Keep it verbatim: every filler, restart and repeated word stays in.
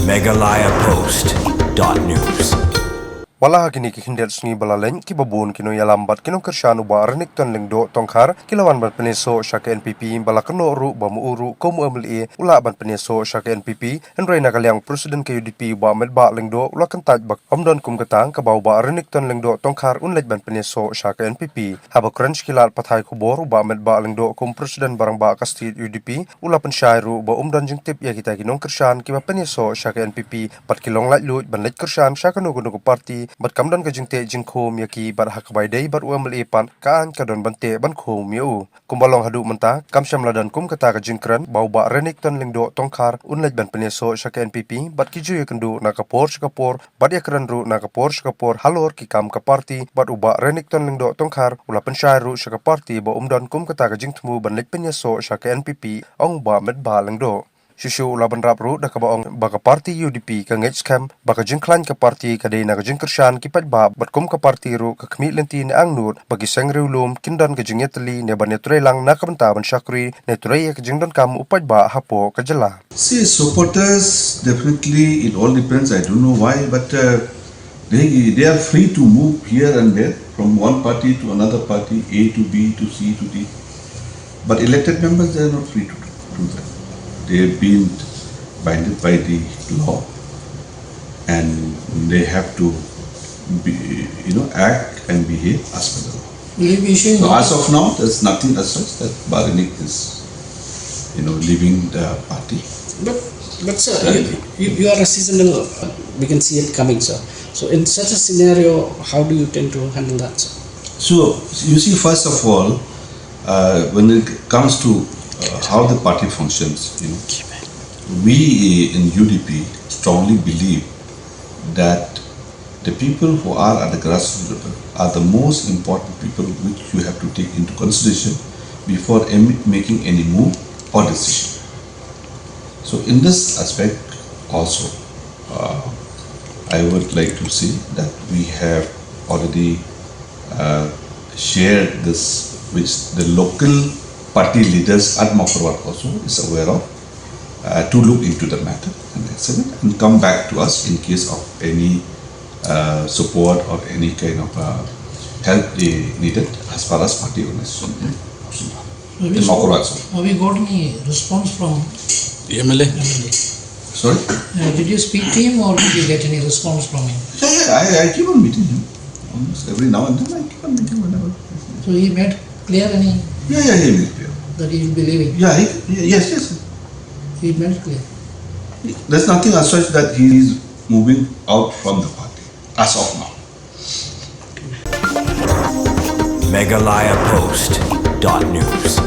Meghalaya Post dot news. Wat la ha kine ki khyndiat sngi ba la leit, kiba bun ki nongïalam bad ki nongkyrshan u Bah Renikton Lyngdoh Tongkhar ki la wan ban pynïasoh sha ka N P P, ba la kynnoh ruh ba ma u ruh kum u M L A u lah ban pynïasoh sha ka N P P, hynrei na ka liang u President ka U D P u Bah Metbah Lyngdoh u la kyntait ba ym don kum kata, kaba u Bah Renikton Lyngdoh Tongkhar un leit ban pynïasoh sha ka N P P. Haba kren sha ki lad pathai khubor, u Bah Metbah Lyngdoh kum President ba rangbah ka State U D P u la pynshai ruh ba um don jingtip ïa kita ki nongkyrshan kiba pynïasoh sha ka N P P bad ki long laitluid ban leit kyrshan sha kano kano ka party bad kam don ka jingteh jingkhum ïa ki, bad ha kaba ïadei bad u M L A pat ka aiñ ka don ban teh ban khum ïa u. Kumba long haduh mynta, kam shym la don kum kata ka jingkren ba u Bah Renikton Lyngdoh Tongkhar un leit ban pynïasoh sha ka N P P, bad ki ju ïakynduh na ka por sha ka por bad ïakren ruh na ka por sha ka por halor ki kam ka party, bad u Bah Renikton Lyngdoh Tongkhar u la pynshai ruh sha ka party ba um don kum kata ka jingthmu ban leit pynïasoh sha ka N P P, ong u Bah Metbah Lyngdoh. Shuh shuh u la bynrap ruh da kaba ong ba ka party U D P ka ngeit skhem ba ka jingkhlaiñ ka party ka dei na ka jingkyrshan ki paidbah, bad kum ka party ruh ka khmih lynti ne angnud ba ki seng riewlum kin don ka jingïatylli ne ban ïatreilang na ka bynta ban shakri ne trei ïa ka jingdonkam u paidbah hapoh ka jylla. See, supporters, definitely, it all depends. I don't know why, but uh, they, they are free to move here and there from one party to another party, A to B to C to D. But elected members, they are not free to do that. They have been binded by the law, and they have to be, you know, act and behave as per the law. Will you be issuing So notice? As of now, there's nothing as such that Bah Renik is, you know, leaving the party. But, but sir, you, Currently. you, you are a seasonal, uh, we can see it coming, sir. So in such a scenario, how do you tend to handle that, sir? So, you see, first of all, uh, when it comes to uh, how the party functions, you know, we in U D P strongly believe that the people who are at the grassroots level are the most important people which you have to take into consideration before em- making any move or decision. So in this aspect also, uh, I would like to say that we have already uh, shared this with the local party leaders at Mawkyrwat also is aware of, uh, to look into the matter and examine and come back to us in case of any uh, support or any kind of uh, help they needed as far as party organization in Have you, In spoke- Mawkyrwat also. Have you got any response from M L A? M L A? Sorry? Uh, did you speak to him or did you get any response from him? Yeah, yeah, I, I keep on meeting him almost every now and then. I keep on meeting whenever. So he made clear any Yeah, yeah, he made clear. That he will be leaving? Yeah, he, he- yes, yes. He made clear. There's nothing as such that he is moving out from the party as of now. Meghalaya Post dot news.